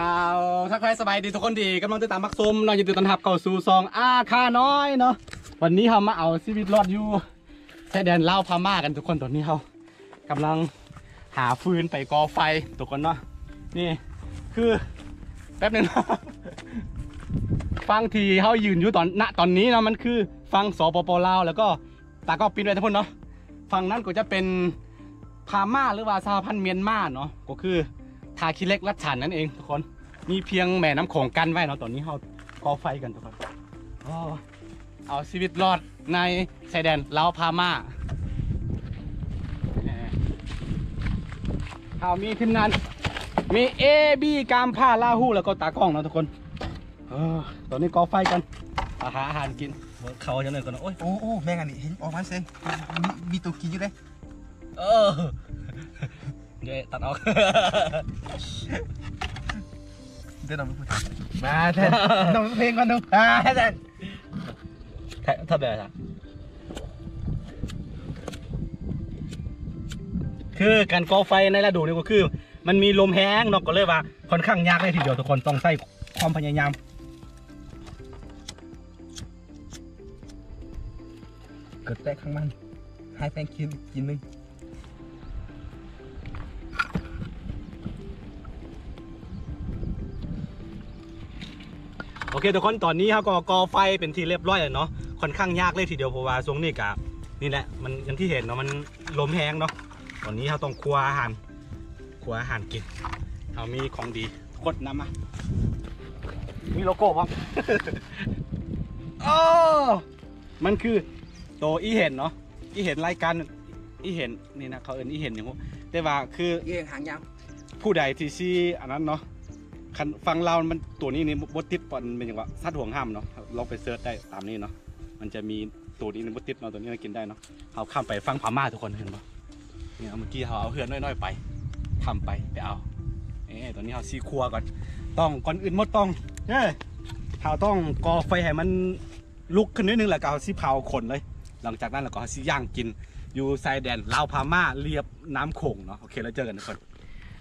ເອົາ ທັກທາຍສະບາຍດີທຸກຄົນທີ່ກຳລັງຕິດຕາມຮັບຊົມເນາະ, ຍິນດີຕ້ອນຮັບເຂົ້າສູ່ຊ່ອງອາຄານ້ອຍເນາະ. ວັນນີ້ເຮົາມາເອົາຊີວິດລອດຢູ່ຊາຍແດນລາວພະມ້າກັນທຸກຄົນ. ຕອນນີ້ເຮົາກຳລັງຫາຟືນໄປກໍ່ໄຟທຸກຄົນເນາະ. ນີ້ຄື ແປັບໜຶ່ງເນາະ ຝັ່ງທີ່ເຮົາຢືນຢູ່ຕອນ ນະ ຕອນນີ້ເນາະ ມັນຄືຝັ່ງ ສປປ ລາວ ແລ້ວກໍ ຕາກ້ອງປິ່ນໄວ້ທາງພຸ້ນເນາະ. ຝັ່ງນັ້ນກໍຈະເປັນພະມ້າ ຫຼືວ່າສະຫະພັນມຽນມາເນາະ, ກໍຄືທ່າຂີ້ເຫຼັກລັດສັນນັ້ນເອງທຸກຄົນ. ມີພຽງແມ່ນ້ຳໂຂງກັ້ນໄວ້ເນາະ. ຕອນນີ້ເຮົາກໍ່ໄຟກັນທຸກຄົນ. ອໍ ເອົາຊີວິດລອດໃນຊາຍແດນລາວພະມ້າ. ເຮົາມີທີມງານ ມີ ເອ ບີ ກາມພາ ລາຫູ ແລ້ວກໍຕາກ້ອງເນາະທຸກຄົນ. ເອີ ຕອນນີ້ກໍ່ໄຟກັນ ຫາອາຫານກິນ. ເຂົ້າຈັ່ງໃດກ່ອນເນາະ. ໂອ້ຍ ໂອ້ ໂອ້ ແມ່ງອັນນີ້ເຫັນອອກມາເຊີຍ ມີ ມີຕົວກິນຢູ່ເດ້. ເອີ ເດ ຕັດອອກ. ເດີ ນ້ອງເປັນຜູ້ຖ່າຍ ມາແທ້ ນ້ອງເປັນເພງກ່ອນດູ ມາແທ້. ຖ້າແບບ ຄືການກໍ່ໄຟໃນລະດູນີ້ກໍຄື ມັນມີລົມແຮງເນາະ, ກໍເລີຍວ່າຂ້ອນຂ້າງຍາກເລີຍທີດຽວທຸກຄົນ, ຕ້ອງໃຊ້ຄວາມພະຍາຍາມ. ເກີດແຕກຂ້າງມັນ ໃຫ້ແປ້ງກິນ ກິນໜຶ່ງ. ໂອເຄທຸກຄົນ, ຕອນນີ້ເຮົາກໍກໍ່ໄຟເປັນທີ່ລຽບຮ້ອຍແລ້ວເນາະ. ຂ້ອນຂ້າງຍາກເລີຍທີດຽວ ເພາະວ່າຊ່ວງນີ້ກະ ນີ້ແຫຼະ ມັນ ຢ່າງທີ່ເຫັນເນາະ, ມັນລົມແຮງເນາະ. ຕອນນີ້ເຮົາຕ້ອງຄົວອາຫານ ຄົວອາຫານກິນ. ເຮົາມີຂອງດີ ກົດນຳມາ. ມີໂລໂກ້ພ້ອມ. ໂອ້ ມັນຄືໂຕອີເຫັນເນາະ, ອີເຫັນ ລາຍການອີເຫັນນີ້ນະ, ເຂົາເອີ້ນອີເຫັນຫຍັງບໍ່? ແຕ່ວ່າຄືອີເຫັນຫາງຍາວ. ຜູ້ໃດທີ່ຊິອັນນັ້ນເນາະ, ຄັນຝັ່ງລາວມັນ ໂຕນີ້ນີ້ບໍ່ ບໍ່ຕິດ ເປັນຫຍັງວະ ສັດຫວງຫ້າມເນາະ. ລອງໄປເສີດໄດ້ຕາມນີ້ເນາະ, ມັນຈະມີໂຕນີ້ນີ້ບໍ່ຕິດເນາະ, ໂຕນີ້ກິນໄດ້ເນາະ. ເຮົາຂ້າມໄປຝັ່ງພະມ້າທຸກຄົນ ເຫັນບໍ່? ນີ້ເນາະ, ເມື່ອກີ້ເຮົາເອົາເຮືອນ້ອຍໆໄປ ຂ້າມໄປ ໄປເອົາ. ເອີ ຕອນນີ້ເຮົາຊິຄົວກ່ອນ. ຕ້ອງ ກ່ອນອື່ນໝົດຕ້ອງ ເອີ ເຮົາຕ້ອງກໍ່ໄຟໃຫ້ມັນລຸກຂຶ້ນໜ້ອຍໜຶ່ງ ແລ້ວກໍເຮົາຊິເຜົາຂົນເລີຍ. ຫຼັງຈາກນັ້ນແລ້ວກໍເຮົາຊິຍ່າງກິນຢູ່ຊາຍແດນລາວພະມ້າລຽບນ້ຳໂຂງເນາະ. ໂອເຄ ແລ້ວເຈີກັນທຸກຄົນ.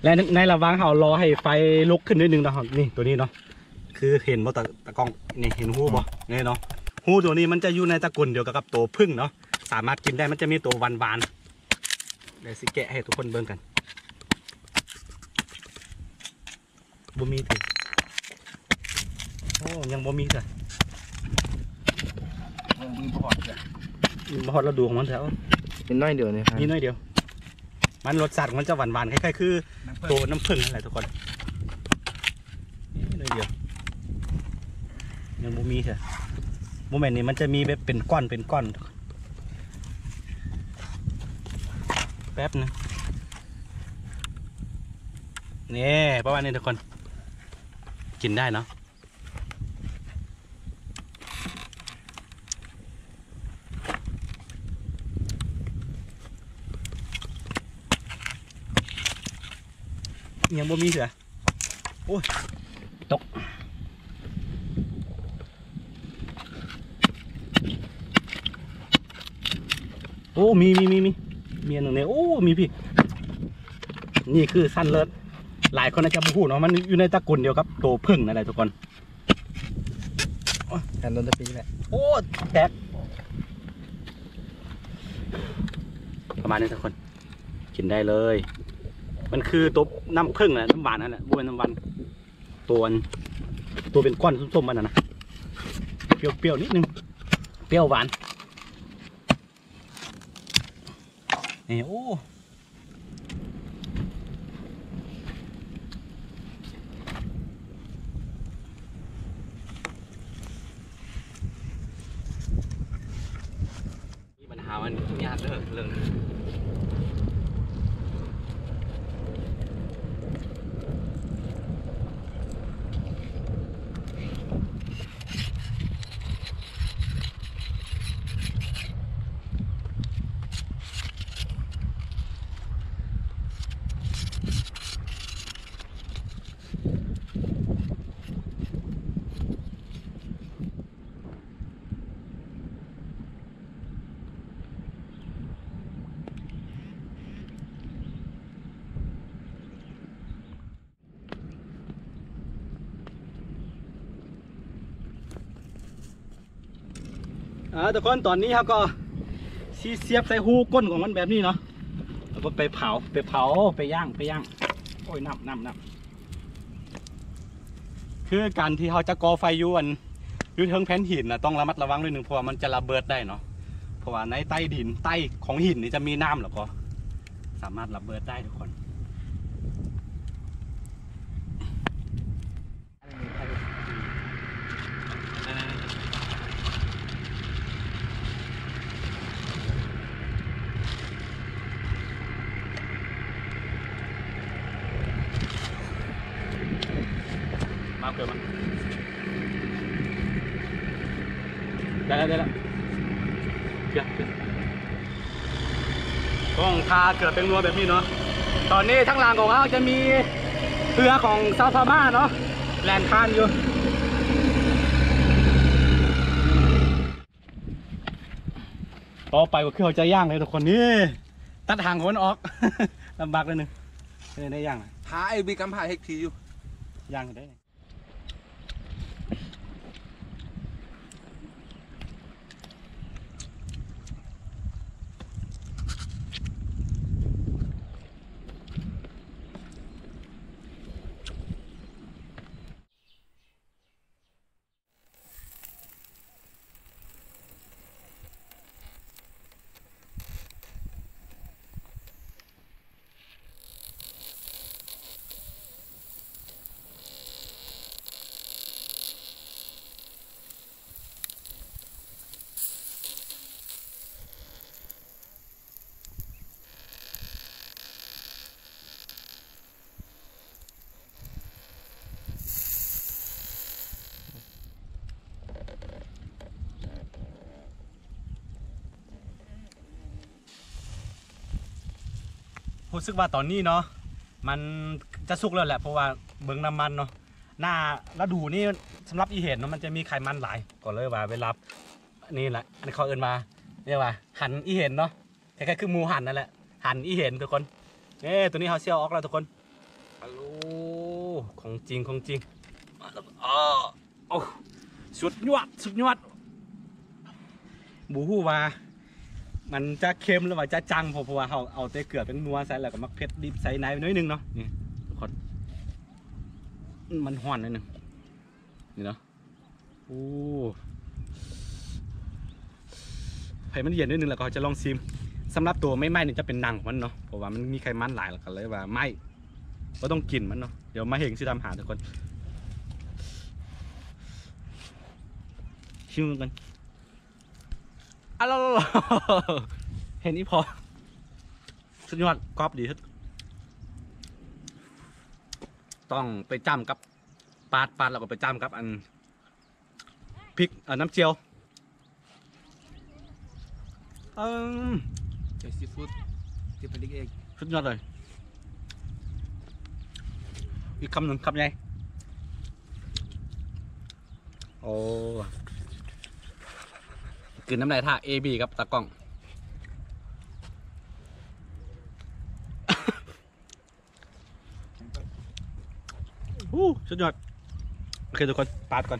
ແລະ ໃນລະຫວ່າງເຮົາລໍໃຫ້ໄຟລຸກຂຶ້ນໜ້ອຍໜຶ່ງເນາະ, ນີ້ ໂຕນີ້ເນາະ, ຄືເຫັນບໍ່ຕາ ຕາກ້ອງ? ນີ້ ເຫັນຮູບໍ່? ອືມ ນີ້ເນາະ, ຮູໂຕນີ້ມັນຈະຢູ່ໃນຕະກຸນດຽວກັບໂຕເຜິ້ງເນາະ, ສາມາດກິນໄດ້. ມັນຈະມີໂຕຫວານໆ. ດຽວຊິແກະໃຫ້ທຸກຄົນເບິ່ງກັນ. ບໍ່ມີຕິ? ໂອ້ ຍັງບໍ່ມີຊະ. ຍັງບໍ່ຮອດເທື່ອ. ມັນບໍ່ຮອດລະດູຂອງມັນແທ້. ມີໜ້ອຍດຽວນີ້ ມີໜ້ອຍດຽວ. ມັນລົດຊາດຂອງມັນຈະຫວານໆ ຄ້າຍໆຄື ນ້ຳເຜິ້ງ ໂຕນ້ຳເຜິ້ງນັ້ນແຫຼະທຸກຄົນ. ນີ້ໜ້ອຍດຽວ ຍັງບໍ່ມີເທື່ອ. ບໍ່ແມ່ນນີ້ ມັນຈະມີແບບເປັນກ້ອນເປັນກ້ອນ. ແປັບໜຶ່ງ. ນີ້ ປະມານນີ້ທຸກຄົນ ກິນໄດ້ເນາະ. ຍັງບໍ່ມີເທື່ອ. ໂອ້ຍ ຕົກ. ໂອ້ ມີ ມີ ມີ ມີ ມີອັນໜຶ່ງນີ້. ໂອ້ ມີພີ້. ນີ້ຄືຊັ້ນເລີດ. ຫຼາຍຄົນອາດຈະບໍ່ຮູ້ເນາະ, ມັນຢູ່ໃນຕະກຸນດຽວກັບໂຕເຜິ້ງນັ້ນແຫຼະທຸກຄົນ. ໂອ້ຍ ກັນໂດນແຕ່ປີແຫຼະ. ໂອ້ ແຕກ. ປະມານນີ້ທຸກຄົນ ກິນໄດ້ເລີຍ. ມັນຄືຕົວນ້ຳເຜິ້ງນະ, ນ້ຳຫວານຫັ້ນແຫຼະ, ບໍ່ແມ່ນນ້ຳຫວານ. ຕົວ ຕົວເປັນກ້ອນສົ້ມໆ ມັນນະ, ປ່ຽວໆ ນິດໜຶ່ງ, ປ່ຽວຫວານ. ນີ້ ໂອ້ ມີບັນຫາມັນຍາກເດີເລື່ອງ. ໂ ອ່າ ທຸກຄົນ ຕອນນີ້ເຮົາກໍຊິສຽບໃສ່ຮູກົ້ນຂອງມັນແບບນີ້ເນາະ ແລ້ວກໍໄປເຜົາ ໄປເຜົາ ໄປຍ່າງ ໄປຍ່າງ. ໂອ້ຍ ນ້ຳ ນ້ຳ ນ້ຳ. ຄືການທີ່ເຮົາຈະກໍ່ໄຟຢູ່ອັນ ຢູ່ເທິງແຜ່ນຫີນນະ ຕ້ອງລະມັດລະວັງໜ້ອຍໜຶ່ງ ເພາະວ່າມັນຈະລະເບີດໄດ້ເນາະ ເພາະວ່າໃນໃຕ້ດິນ ໃຕ້ຂອງຫີນນີ້ຈະມີນ້ຳ ແລ້ວກໍສາມາດລະເບີດໄດ້ທຸກຄົນ. ມາເກືອມັນ ໄດ້ແລ້ວ ໄດ້ແລ້ວ ເກືອ ເກືອ ຕ້ອງທາເກືອແປ້ງນົວແບບນີ້ເນາະ. ຕອນນີ້ທາງຫຼັງຂອງເຮົາຈະມີເຮືອຂອງຊາວພະມ້າເນາະ ແລ່ນຜ່ານຢູ່. ຕໍ່ໄປກໍຄືເຮົາຈະຍ່າງເລີຍທຸກຄົນ. ນີ້ ຕັດຫາງຂອງມັນອອກ ລຳບາກໜ້ອຍໜຶ່ງ. ເອີ ໄດ້ຍ່າງ ຫາໄອ້ບີກຳພາເຮັກທີຢູ່ ຍ່າງໄດ້. ຮູ້ສຶກວ່າຕອນນີ້ເນາະ ມັນຈະສຸກແລ້ວແຫຼະ ເພາະວ່າເບິ່ງນ້ຳມັນເນາະ. ໜ້າລະດູນີ້ສຳລັບອີເຫັນເນາະ ມັນຈະມີໄຂມັນຫຼາຍ ກໍເລີຍວ່າເວລາ ນີ້ແຫຼະ ອັນນີ້ເຂົາເອີ້ນວ່າ ຮຽກວ່າຫັນອີເຫັນເນາະ ຄ້າຍໆຄືໝູຫັນນັ້ນແຫຼະ ຫັນອີເຫັນທຸກຄົນ. ເອີ ໂຕນີ້ເຮົາຊິເອົາອອກແລ້ວທຸກຄົນ. ໂອ້ ຂອງຈິງ ຂອງຈິງ ມາແລ້ວ. ໂອ້ ສຸດຍອດ ສຸດຍອດ. ບໍ່ຮູ້ວ່າມັນຈະເຄັມ ຫຼືວ່າຈະຈັງ ເພາະ ເພາະວ່າເຮົາເອົາແຕ່ເກືອແປ້ງນົວໃສ່ ແລ້ວກໍໝາກເຜັດດິບໃສ່ໃນໜ້ອຍໜຶ່ງເນາະ. ນີ້ທຸກຄົນ ມັນຮ້ອນໜ້ອຍໜຶ່ງ ນີ້ເນາະ. ໂອ້ ໃຫ້ມັນເຢັນໜ້ອຍໜຶ່ງ ແລ້ວກໍເຮົາຈະລອງຊີມ. ສຳລັບໂຕໄມ້ໆນີ້ຈະເປັນໜັງຂອງມັນເນາະ ເພາະວ່າມັນມີໄຂມັນຫຼາຍ ແລ້ວກໍເລີຍວ່າໄມ້ ບໍ່ຕ້ອງກິນມັນເນາະ. ດຽວມາເຫັງຊິທຳຫາທຸກຄົນ ຊິມກັນ. ອາລາລາ ເຫັນອີ່ພໍ ສຸດຍອດ ກອບດີ ຕ້ອງໄປຈ້ຳກັບ ປາດ ປາດແລ້ວກໍໄປຈ້ຳກັບອັນ ພິກ ເອີ ນ້ຳຈຽວ. ເອີ ເຈົ້າຊີຟູດ ເຈົ້າຜະລິດເອງ ສຸດຍອດເລີຍ. ອີກຄຳໜຶ່ງ ຄຳໃຫຍ່. ໂອ້ ກືນນ້ຳລາຍຖ້າເອບີກັບຕາກ້ອງ. ໂອ້ ສຸດຍອດ. ໂອເຄທຸກຄົນ ປາດກ່ອນ.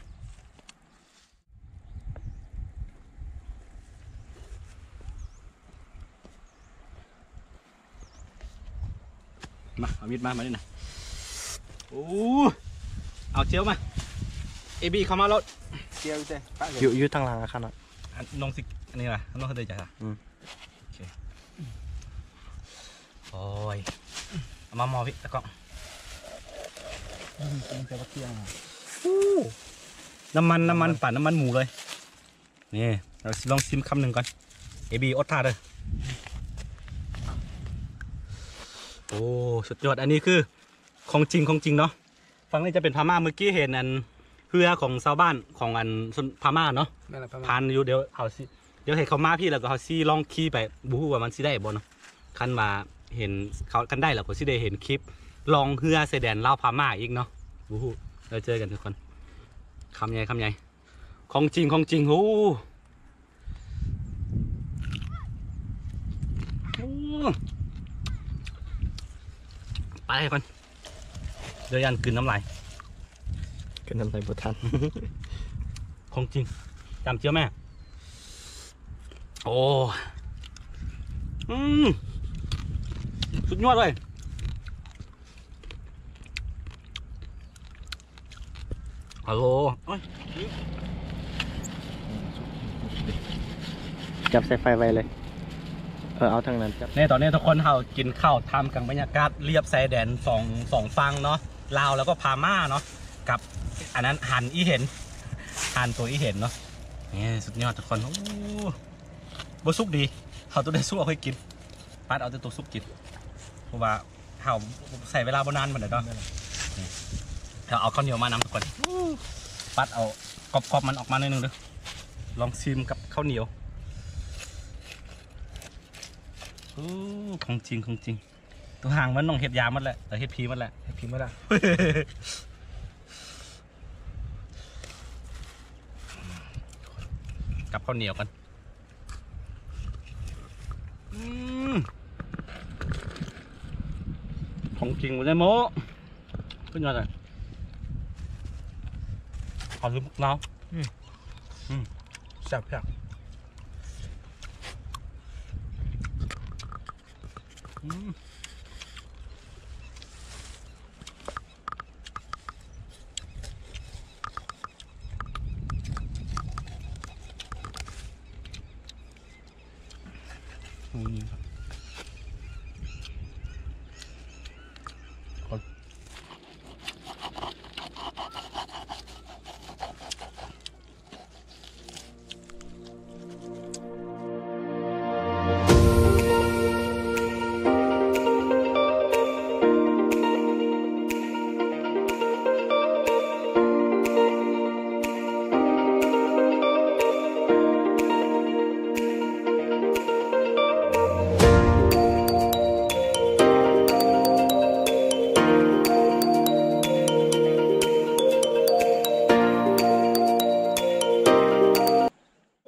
ມາ ເອົາມີດມາ ມານີ້ນະ. ໂອ້ ເອົາເຈວມາ ເອບີ ເຂົ້າມາໂລດ. ເຈວຢູ່ໃສ? ປະເລີຍ ຢູ່ ຢູ່ທາງຫຼັງອາຄານເນາະ. ອັນ ນ້ອງຊິ ອັນນີ້ລະ ນ້ອງເຮັດໄດ້ຈ້ະ. ອືມ ໂອເຄ. ໂອ້ຍ ເອົາມາໝໍ້ພີ່ ຕາກ້ອງ. ອືມ ກິນແຕ່ບັກກຽງ. ໂອ້ ນ້ຳມັນ ນ້ຳມັນ ປານນ້ຳມັນໝູເລີຍ. ນີ້ ເຮົາຊິລອງຊີມຄຳໜຶ່ງກ່ອນ. ເອບີ ອົດຖ້າເດີ. ໂອ້ ສຸດຍອດ. ອັນນີ້ຄືຂອງຈິງ ຂອງຈິງເນາະ. ຝັ່ງນີ້ຈະເປັນພະມ້າ. ເມື່ອກີ້ເຫັນອັນເຮືອຂອງຊາວບ້ານຂອງອັນຊົນພະມ້າເນາະ ແມ່ນລະ ພະມ້າ ຜ່ານຢູ່. ດຽວເຮົາຊິ ດຽວໃຫ້ເຂົາມາພີ້ ແລ້ວກໍເຮົາຊິລອງຂີ່ໄປ ບໍ່ຮູ້ວ່າມັນຊິໄດ້ບໍ່ເນາະ. ຄັນວ່າເຫັນເຂົາ ຄັນໄດ້ແລ້ວກໍຊິໄດ້ເຫັນຄລິບລ່ອງເຮືອຊາຍແດນລາວພະມ້າອີກເນາະ. ບໍ່ຮູ້ ແລ້ວເຈີກັນທຸກຄົນ. ຄຳໃຫຍ່ ຄຳໃຫຍ່. ຂອງຈິງ ຂອງຈິງ. ໂອ້ ໂອ້ ໄປກ່ອນ ດຽວຢ້ານກືນນ້ຳລາຍ ກືນນ້ຳລາຍບໍ່ທັນ. ຂອງຈິງ. ຈ້ຳເຈວແມ່. ໂອ້ ອືມ ສຸດຍອດເລີຍ. ຮັລໂຫຼ ໂອ້ຍ ຈັບໃສ່ໄຟໄວ້ເລີຍ. ເອີ ເອົາທາງນັ້ນຈັບ. ນີ້ ຕອນນີ້ທຸກຄົນ ເຮົາກິນເຂົ້າທ່າມກາງບັນຍາກາດລຽບຊາຍແດນສອງ ສອງຝັ່ງເນາະ ລາວແລ້ວກໍພະມ້າເນາະ ກັບອັນນັ້ນ ຫານອີເຫັນ ຫານໂຕອີເຫັນເນາະ. ນີ້ ສຸດຍອດທຸກຄົນ. ໂອ້ ບໍ່ສຸກດີ ເຮົາຕ້ອງໄດ້ສຸກເອົາໃຫ້ກິນ ປັດເອົາແຕ່ໂຕສຸກກິນ ເພາະວ່າ ເຮົາໃຊ້ເວລາບໍ່ນານປານໃດເນາະ. ແມ່ນລະ ນີ້ ເຮົາເອົາເຂົ້າໜຽວມານຳທຸກຄົນ. ປັດເອົາກອບໆມັນອອກມາໜ້ອຍໜຶ່ງເດີ້ ລອງຊີມກັບເຂົ້າໜຽວ. ໂອ້ ຂອງຈິງ ຂອງຈິງ. ຕົວຫາງມັນຕ້ອງເຮັດຢາໝົດແຫຼະ ເຮັດຜີໝົດແຫຼະ ເຮັດຜີໝົດແຫຼະ. ກັບເຂົ້າໜຽວກັນ. ອືມ ຂອງຈິງບໍ່ໄດ້ໂມ້ ຂຶ້ນຍອດເລີຍ. ຂໍລືມນາວ. ອືມ ອືມ ແຊບໆ. ອືມ.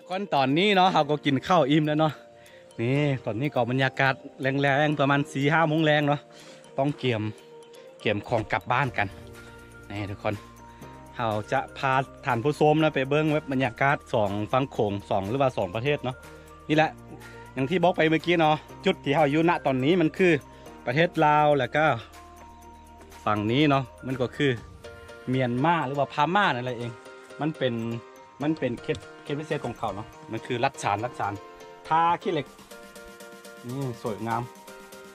ກ່ອນຕອນນີ້ເນາະ ເຮົາກໍກິນເຂົ້າອີ່ມແລ້ວເນາະ. ນີ້ ຕອນນີ້ກໍບັນຍາກາດແລງໆ ປະມານສີ່ຫ້າໂມງແລງເນາະ ຕ້ອງກຽມ ກຽມຂອງກັບບ້ານກັນ. ນີ້ທຸກຄົນ ເຮົາຈະພາທ່ານຜູ້ຊົມນະ ໄປເບິ່ງແບບບັນຍາກາດສອງຝັ່ງໂຂງ ສອງ ຫຼືວ່າສອງປະເທດເນາະ. ນີ້ແຫຼະ ຢ່າງທີ່ບອກໄປເມື່ອກີ້ເນາະ ຈຸດທີ່ເຮົາຢູ່ນະຕອນນີ້ ມັນຄືປະເທດລາວ ແລ້ວກໍຝັ່ງນີ້ເນາະ ມັນກໍຄືມຽນມາ ຫຼືວ່າພະມ້ານັ້ນແຫຼະເອງ. ມັນເປັນ ມັນເປັນເຂດ ເຂດພິເສດຂອງເຂົາເນາະ ມັນຄືລັດຊານ ລັດຊານ ທ່າຂີ້ເຫຼັກ. ນີ້ ສວຍງາມ.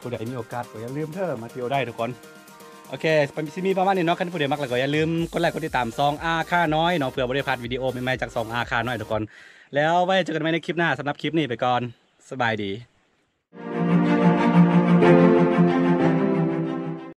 ຜູ້ໃດມີໂອກາດກໍຢ່າລືມເດີ້ ມາທ່ຽວໄດ້ທຸກຄົນ. ໂອເຄ ຊິມີປະມານນີ້ເນາະ. ຄັນຜູ້ໃດມັກແລ້ວກໍຢ່າລືມກົດໄລກົດຕິດຕາມຊ່ອງອາຄານ້ອຍເນາະ ເພື່ອບໍ່ໄດ້ພາດວິດີໂອໃໝ່ໆ ຈາກຊ່ອງອາຄານ້ອຍທຸກຄົນ. ແລ້ວໄວ້ເຈີກັນໃໝ່ໃນຄລິບໜ້າ. ສຳລັບຄລິບນີ້ໄປກ່ອນ ສະບາຍດີ.